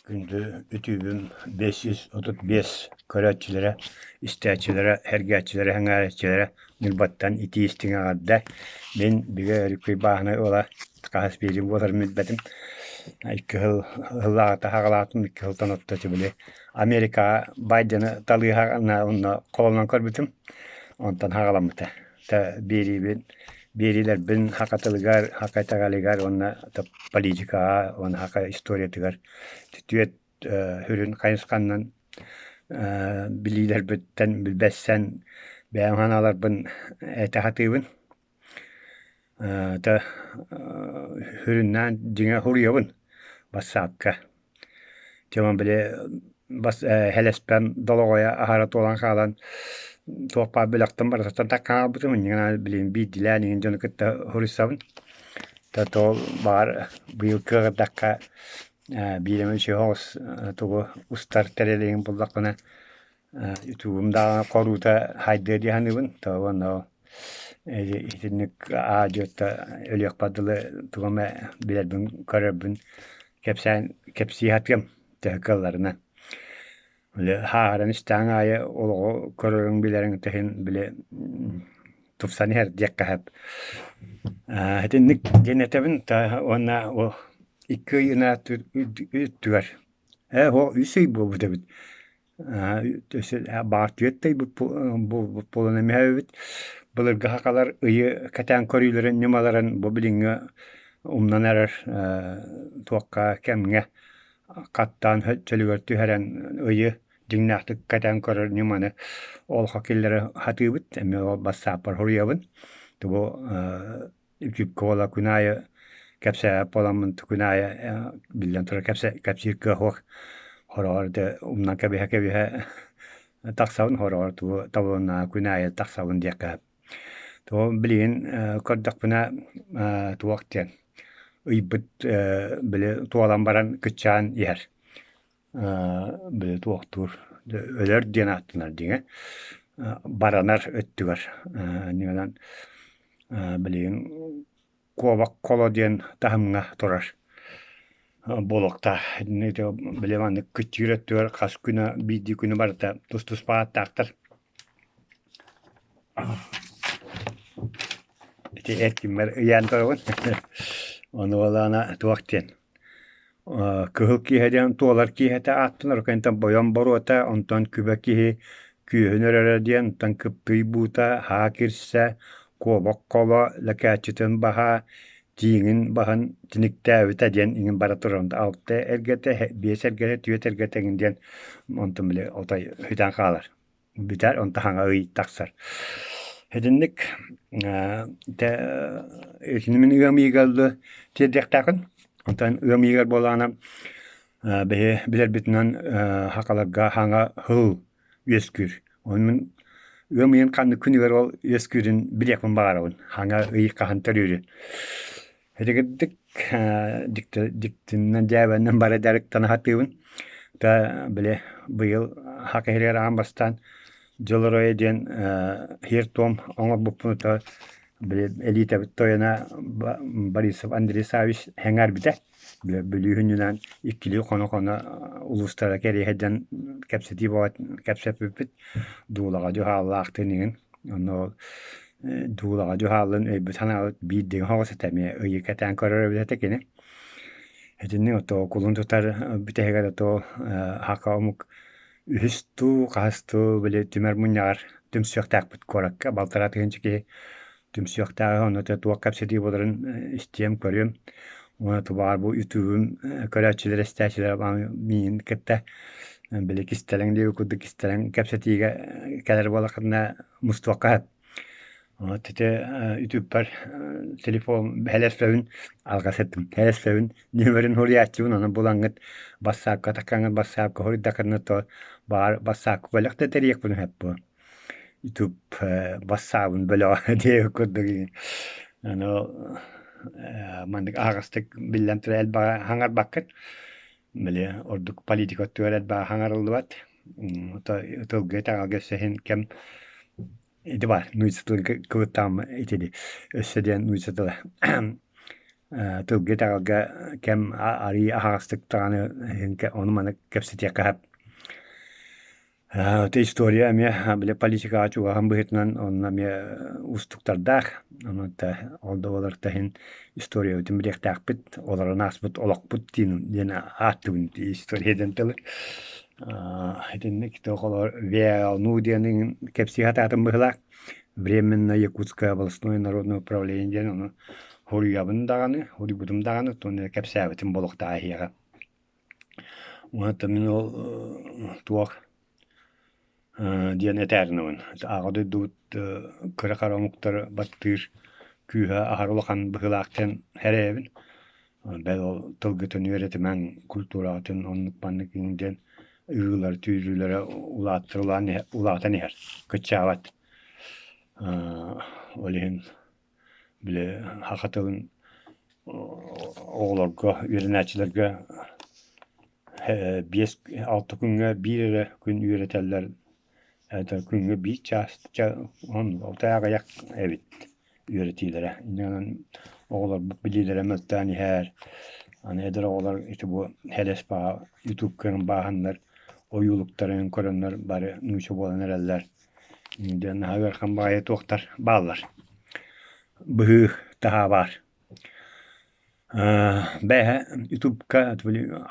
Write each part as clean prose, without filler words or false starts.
Күндү үтүүбүм 535 көрөөччүлэрэ, истээччилэрэ, сэргээччилэрэ, сэҥээрээччилэрэ Ньурбаттан итии-истиҥ эҕэрдэ! Мин Бигэ Өрүкүй бааһынай уола хаһыс биэриим буоларын билбэтим. Икки сыл сыллааҕыта саҕалаатым, икки сылтан орто били Америкаҕа Байдены талыыһаҕына онно холонон көрбүтүм, онтон саҕаламмыта. Биэриибин биэриилэрбин саха тылыгар, саха итэҕэлигэр уонна политикаҕа уонна саха историятыгар түөрт сүрүн хайысханнан билиилэрбиттэн билбэссэн бэйэм санааларбын этэ сатыыбын. Сүрүннээн дьиҥэ суруйабын бассаапка. Тема били бас хэлэспэм долоҕойо аһара туолан хаалан туох баар бөлөхтөн барытыттан таккан хаалбытым инньэ гынан билигин биирдиилээн иһин дьону кытта суруйсабын. То баҕар быйыл кыаҕырдахха биир эмэ үчүгэй соҕус тугу устар тэрилигин буллахпына Ютубум даҕаны хоруута хайдыа дии саныыбын. То уонна ол итинник аадьыатта өлүөхпэр дылы тугу эмэ билэрбин, көрөрбүн кэпсээн кэпсии сатыам төһө кыалларынан. Били хааһыран истэҕиҥ аайы олоҕу көрөрүҥ, билэриҥ иһин били тупсан иһэр диэххэ сөп. Итинник диэн этэбин уонна ол икки ый үрдүгэр ээ ол үс ый буолбут эбит. Баҕар түөрт да ыйбыт буолбут буолан эмиэ эбит. Былыргы сахалар ыйы кэтээн көрүүлэрин ньымаларын бу билиҥҥи умнан эрэр туохха кэмҥэ хаттаан чөлүгэр түһэрэн ыйы дьиҥнээхтик кэтээн көрөр ньыманы олоххо киллэрэ сатыыбыт. Эмиэ ол бассааппар суруйабын. Бу Үтүккэ уола күн аайы кэпсээбэт буоламмын күн аайы биллэн турар кэпсиир кыах суох. Хороҕор дьэ умнан кэбиһэ-кэбиһэ тахсабын, хороҕор тугу табылыннаҕына күн аайы тахсабын диэххэ сөп. Тугу билигин көрдөхпүнэ туох диэн ыйбыт били туолан баран кыччаан иһэр. Били туохтуур өлөр диэн ааттанар дьиҥэ баранар өттүгэр инньэ билигин куобах холо диэн таһымҥа турар буолуохтаах. Били маннык кыччыыр өттүгэр хас күнэ биирдии күнү барыта тус-туспа ааттаахтар. Ити эркиммэр ыйаан турабын. Ону буоллаҕына туох диэн Кыһыл киэһэ диэн туолар киэһэтэ ааттанар, кэнниттэн бойом боруота, онтон күбэ киһи күөһүн өрөрө диэн, онтон кыптый буута, һаа кирсэ, куобах холо, лэкээччитин баһа, тииҥин баһын тиниктээбитэ диэн иҥин бара турар. Алта эргэтэ, биэс эргэтэ, түөрт эргэтэ эҥин диэн онтон били отой сүтэн хаалар. бүтэр, онтон хаҥа ый тахсар. Итинник итини мин ыам ыйыгар тиэрдиэхтээхпин. Онтон ыам ыйыгар буоллаҕына биһи билэрбитинэн сахаларга хаҥа сыл үөскүүр. Ону мин ыам ыйын ханнык күнүгэр ол үөскүүрүн билиэхпин баҕарабын. Хаҥа ый хаһан төрүүрүн. Итигирдик дьиктинэн дьээбэнэн бары дьарыктана сатыыбын. Та били быйыл саха иһигэр аан бастаан Дьыл оройо диэн сиэр-туом оҥорбуппун то били элиитэбит тойоно Борисов Андрей Саввич сэҥээрбитэ. Били Бүлүү күнүнэн иккилии хоно-хоно улуустара кэрийэ сылдьан кэпсэтии буола кэпсэппиппит. Дуулаҕа дьуһааллаахтыын иҥин. Онно ол дуулаҕа дьуһааллын өйбүт-санаабыт биир диҥ соҕус этэ эмиэ ыйы кэтээн көрөр эбит этэ кини. Итинник ото кулун тутар бүтэһигэр ото саха омук үһүс дуу, хаһыс дуу били түмэр мунньаҕар түмсүөхтээхпит куоракка балтараа тыһыынча киһи түмсүөхтээҕэ онно туох кэпсэтии буоларын истиэм, көрүөм. Уонна тубаар бу ютубум көрөөччүлэр, истээччилэр миигин кытта били кистэлэҥ диэбит курдук кистэлэҥ кэпсэтиигэ кэлэр буоллаххытына мустуохха сөп. Вот ити ютубпар телефон һэлэспэбин алҕас эттим. Һэлэспэбин нүөмэрин суруйааччыбын, онон булаҥҥыт бассаапка таккаҥҥыт бассаапка суруйдаххытына то баар бассаапка бөлөх да тэрийиэхпин сөп буо. Ютуб бассаабын бөлөҕө диэбит курдук Аны маннык аһаҕастык биллэн турар элбэҕи хаҥарбаккыт. Били ордук политика өттүгэр элбэҕи хаҥарыллыбат. Тылга итэҕэлгэ өссө иһин кэм ити баар нуучча тылын кыбыттаҕым итини өссө диэн нуучча тыла. Тылга итэҕэлгэ кэм арыый аһаҕастык даҕаны ону-маны кэпсэтиэххэ сөп. Ити история эмиэ били политикаҕа чугаһын быһыытынан онно эмиэ уустуктардаах. Онон ол да буоллар иһин историябытын билиэхтээхпит, олорон ааспыт олохпут диэн ааттыыбын история диэн тылы. Итинник холобур ВНУ диэн кэпсии сатаатым быһыылаах. Временно Якутское областное народное управление диэн ону суруйабын даҕаны, суруйбутум даҕаны, оттон кэпсээбитим буолуохтаах эһиэхэ. Уонна мин ол туох диэн этээринэбин Аҕа дойдубут кыра-хара омуктары баттыыр күүһэ аһары улахан быһыылаах диэн эрэйэбин. Бэл ол тылгытын үөрэтимэҥ, культураҕытын оннук-маннык диэн ыылар, түүрүүлэрэ улааттар улаатан иһэр, кыччаабат. Ол иһин били саха тылын оҕолорго, үөрэнээччилэргэ 5-6 күҥҥэ биир эрэ күн үөрэтэллэр, это күҥҥэ биир чаас, алта аҕыйах эбит үөрэтиилэрэ. Инньэ оҕолорбут билиилэрэ мөлтөөн иһэр. Аны эдэр оҕолор ити бу ХЛСП-ҕа ютубка бааһыннар ойуулуктарын көрөннөр бары нуучча буолан эрэллэр. Диэн наһаа ыарахан баҕайы туохтар бааллар. Быһыы таһаа баар. Бэйэ ютубка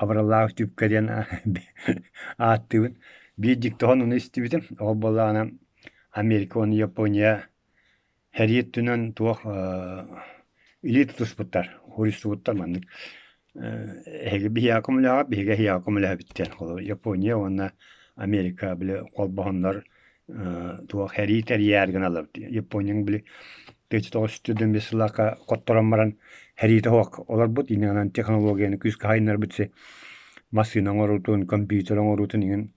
абыраллаах ютубка диэн ааттыыбын. Биир дьикти ону истибитим. Ол буоллаҕына Америка уонна Япония Сэрии өттүнэн туох илии тутуспуттар, уһуйсубуттар маннык эһиги биһиэхэ көмөлөһөҕүт, биһиги эһиэхэ көмөлөһөбүт диэн. Холобур, Япония уонна Америка били холбоһоннор туох сэрии тэрийээри гыналлар. Японияҥ били 1945 сыллаахха хотторон баран сэриитэ суох олорбут, иннинэн технологияны күүскэ сайыннарбыт си массыына оҥоруутун, компьютер оҥоруутун иҥин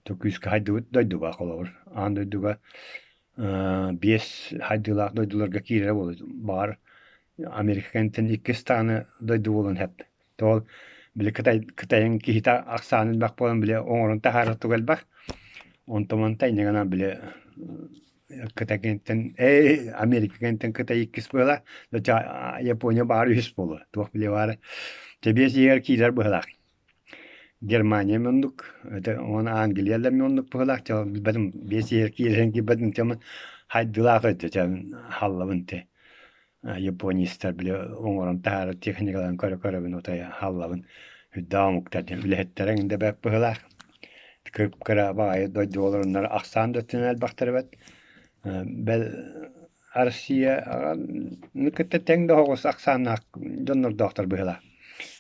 күүскэ сайдыбыт дойду баар холобур. Аан дойдуга 5 хайдыылаах дойдуларга киирэрэ буолуо. Баҕар, Америка кэнниттэн иккис даҕаны дойду буолуон сөп. Тоҕо били Кытай Кытайын киһитэ ахсаана элбэх буолан били оҥорон таһаарар туга элбэх. Онтон мантан инньэ гынан били Кытай кэнниттэн ээ Америка кэнниттэн Кытай иккис буола, Япония баҕар үһүс буолуо. Туох билиэ баара. Чэ биэс иһигэр киирэр быһыылаах. Германия оннук, это уонна Англия да эмиэ оннук быһыылаах, чэ билбэтим, биэс иһэр киирэрин киирбэтим, чэ хайдылаах өттө чэ халлабын те японецтар били оҥорон таһаарар техникаларын көрө-көрөбүн отой халлабын үрдээх омуктар диэн үлэһиттэрэ эҥин да бэрт быһыылаах. Кып-кыра баҕайы дойду олороннор ахсаан да өттүнэн элбэхтэр эбит. Бэл Россияны кытта тэҥ да оҕус ахсааннаах дьоннордоохтор быһыылаах.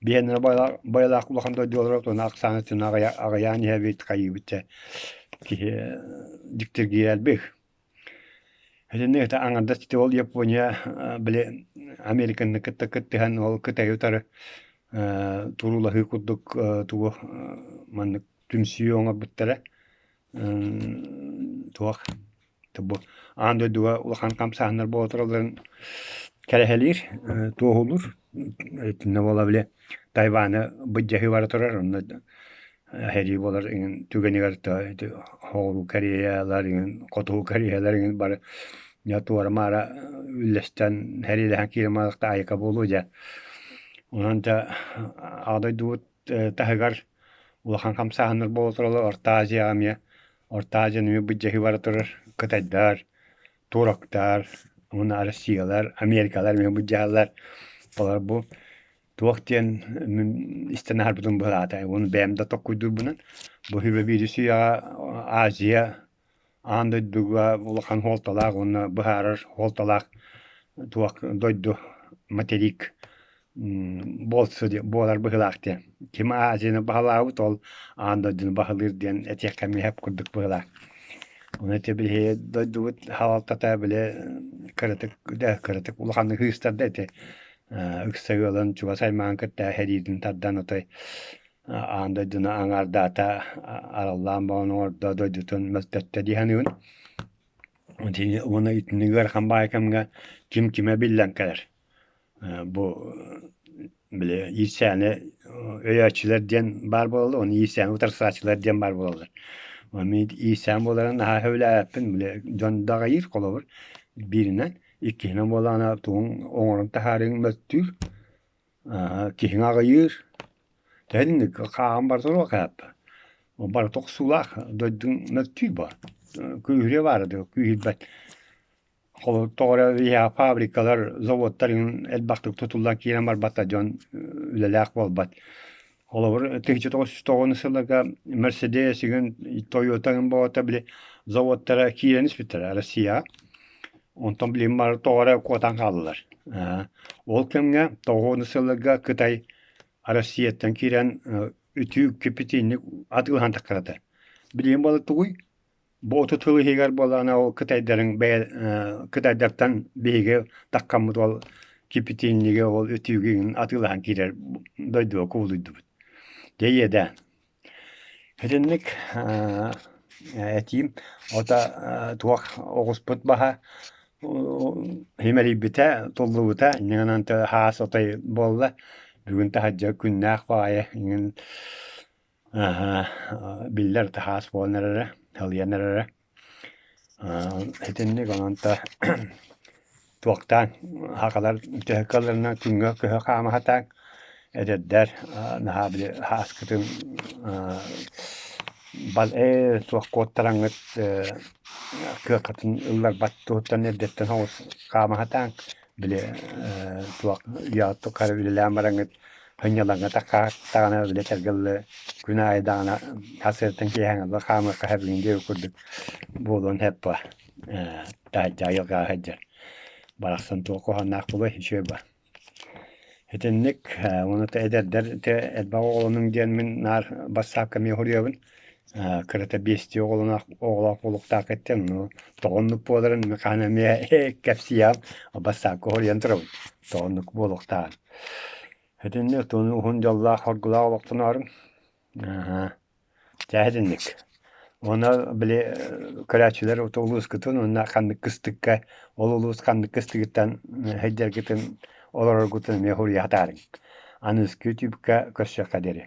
Биһиэннэрэ байылаах улахан дойдулар уонна ахсаана өттүнэн аҕыйаан иһэбит, хайыыбыт дьэ киһи дьиктиргиирэ элбэх. Итинник этэ аҥардас ити ол Япония били Американы кытта кыттыһан ол Кытайы утары туруулаһыы курдук тугу маннык түмсүү оҥорбуттара. Туох бу аан дойдуга улахан хамсааһыннар буола туралларын кэрэһэлиир, туоһулуур. Итиннэ буола били Тайваны былдьаһыы бара турар, онно сэрии буолар иҥин түгэнигэр Соҕуруу Кореялар иҥин, Хотугу Кореялар иҥин бары дьэ туора-маара үллэстэн сэриилэһэн киирэн барыахтаах айыка буолуо дьэ. Онон дьэ аҕа дойдубут таһыгар улахан хамсааһыннар буола тураллар Орто Азияҕа эмиэ Орто Азияны эмиэ былдьаһыы бара турар кытайдар, туроктар уонна Россиялар, Америкалар эмиэ былдьаһаллар. Олор бу туох диэн истэн аһарбытым быһаата уонна бэйэм да толкуйдуурбунан бу сүбэ биирис үйэҕэ Азия аан дойдуга улахан суолталаах уонна быһаарар суолталаах туох дойду материк буолсу буолар быһыылаах диэн. Ким Азияны баһылаабыт ол аан дойдуну баһылыыр диэн этиэххэ эмиэ сөп курдук быһыылаах. Ону ити биһиги дойдубут салалтата били кыратык да кыратык улаханнык ыыстарда ити ыкса ыалын чугас аймаҕын кытта сэриитин тардан отой аан дойдуну аҥаардаата, араллаан баҕаны оҥордо, дойдутун мөлтөттө дии саныыбын. Уонна итинник ыарахан баҕайы кэмҥэ ким кимэ биллэн кэлэр. Бу били иирсээни өйөөччүлэр диэн баар буолаллар, уонна иирсээни утарсааччылар диэн баар буолаллар. Мин иирсээн буоларын наһаа сөбүлээбэппин, били дьон да аҕыйыыр холобур бииринэн, иккиһинэн буоллаҕына тугуҥ оҥорон таһаарыыҥ мөлтүүр. Киһиҥ аҕыйыыр, тэһинник хааһын барыта суох ааппа. Барыта охсуулаах дойдуҥ мөлтүүр баар, күүһүрүө баара дуо, күүһүрбэт. Холобур, тоҕо эрэ биһиэхэ фабрикалар, заводтар элбэхтик тутуллан киирэн барбата дьон үлэлээх буолбат. Холобур, 1990 сылларга Мерседес игин, Тойота игин буолбата били заводтара киирэн испиттэрэ Россияҕа. Онтон билигин бары тоҕо эрэ куотан хааллылар. Ол кэмҥэ 90 сылларга Кытай Россияттан киирэн үтүү кипитиинник атыылаһан таххарата. Билигин буола тугуй? Бу 30 сыл иһигэр буоллаҕына ол кытайдарыҥ бэйэ кытайдартан биһиги таххаммыт ол кипитиинниги ол үтүүгүн атыылаһан киирэр дойдуга кубулуйдубут. Дьэ иэдээн. Итинник этиим ото туох оҕуспут баһа химэрийбитэ, туллубута, инньэ хаас отой буолла. Бүгүн таһырдьа күннээх баҕайы иҥин биллэр таһаас буолан эрэрэ, халыйан эрэрэ. Итинник онон туохтаан сахалар төһө кыалларынан күҥҥэ көһө хаама сатааҥ, эдэрдэр наһаа били ааскытын туох куоттараҥҥыт кыаххытын ылларбат туһуттан эрдэттэн соҕус хаама сатааҥ, били туох үйэҕит тухары үлэлээн бараҥҥыт сынньалаҥҥа таххаҕына били этэргэ күн аайы даҕаны сарсыардаттан киэһээҥҥэ дылы хаамыахха сөп диэбит курдук буолуон сөп буо таһырдьа айылҕаҕа сылдьар барахсан туох куһаҕаннаах буолуой үчүгэй буо Итинник уонна эдэрдэр ити элбэх оҕолонуҥ диэн мин наар бассаапка эмиэ суруйабын кырата биэстии оҕолоох оҕолоох буолуохтаах эттим ну тоҕо оннук буоларын хаһан эмиэ кэпсиэҕим бассаапка суруйан турабын тоҕо оннук буолуохтааҕын Итинник туну уһун дьоллоох хоргулаах олохтоноорум Чэ итинник. Уонна били көрөөччүлэр улуускутун уонна ханнык кыстыкка ол улуус ханнык кыстыгыттан сылдьаргытын олороргутун эмиэ суруйа сатаарыҥ. Аныгыскы ютубка көрсүөххэ диэри.